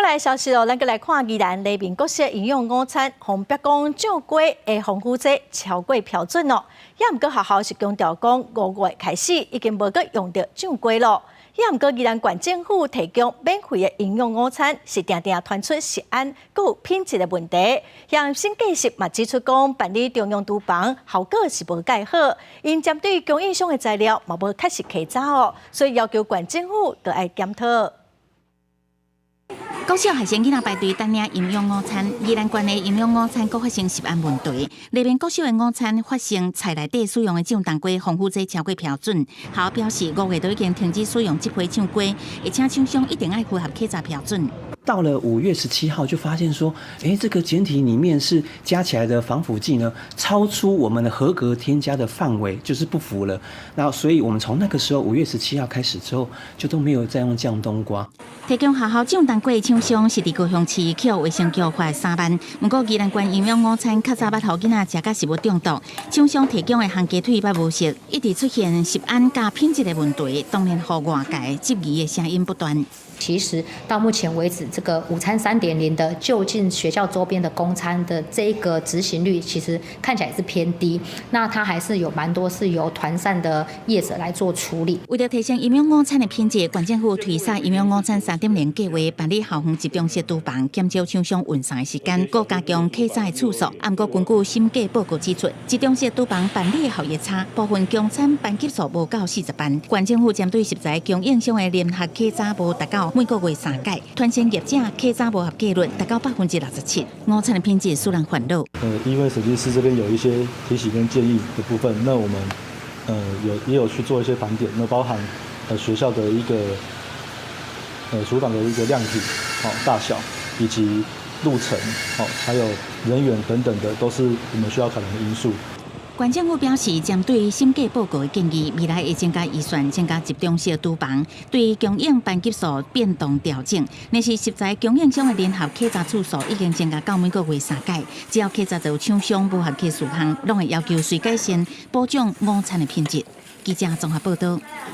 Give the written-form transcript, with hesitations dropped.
來消息哦，咱閣來看宜蘭黎明國小營養午餐，予人爆講醬瓜的防腐劑超過標準哦。也毋過學校是強調講，5月開始已經無閣用著醬瓜咯。也毋過宜蘭縣政府提供免費的營養午餐，是定定傳出食安閣有品質的問題。像審計署嘛指出講，辦理中央廚房效果是無蓋好，𪜶針對供應商的材料嘛無確實稽查哦，所以要求縣政府都愛檢討。國小學生囡仔排隊等領營養午餐，宜蘭縣的營養午餐閣發生食安問題。黎明國小的午餐發生菜內底使用的醬冬瓜防腐劑超過標準，學校表示5月都已經停止使用這批醬瓜，而且廠商一定愛符合檢查標準。到了5月17號就發現說，欸，這個檢體裡面是加起來的防腐劑呢，超出我們的合格添加的範圍，就是不符了。那所以我們從那個時候5月17號開始之後，就都沒有再用醬冬瓜。提供學校醬冬瓜的廠商是佇高雄市，予衛生局罰3萬。毋過宜蘭縣營養午餐較早捌予囡仔食甲食物中毒，廠商提供的烘雞腿捌無熟，一直出現食安佮品質的問題，當然予外界質疑的聲音不斷。其實到目前為止，這個午餐3.0的就近學校周邊的供餐的這個執行率，其實看起來是偏低。那它還是有蠻多是由團膳的業者來做處理。為了提升營養午餐的品質，縣政府推捒營養午餐3.0計劃，辦理校園集中式廚房，減少廠商運送的時間，閣加強檢查的次數。毋過根據審計報告指出，集中式廚房辦理的效益差，部分供餐班級數無夠40班。縣政府針對食材供應商的聯合檢查無達到每個月三擺，團膳業者檢查無合格率達到67%，午餐的品質使人煩惱。因為審計師這邊有一些提醒跟建議的部分，那我們也有去做一些盤點，那包含學校的一個廚房的一個量體、好大小以及路程、好還有人員等等的，都是我們需要考量的因素。縣政府表示，針對審計報告的建議，未來會增加預算，增加集中式廚房，對供應班級數變動調整。若是食材供應商的聯合檢查次數已經增加到每個月三擺，只要檢查到廠商無合格事項，攏會要求隨改善，保障午餐的品質。記者綜合報道。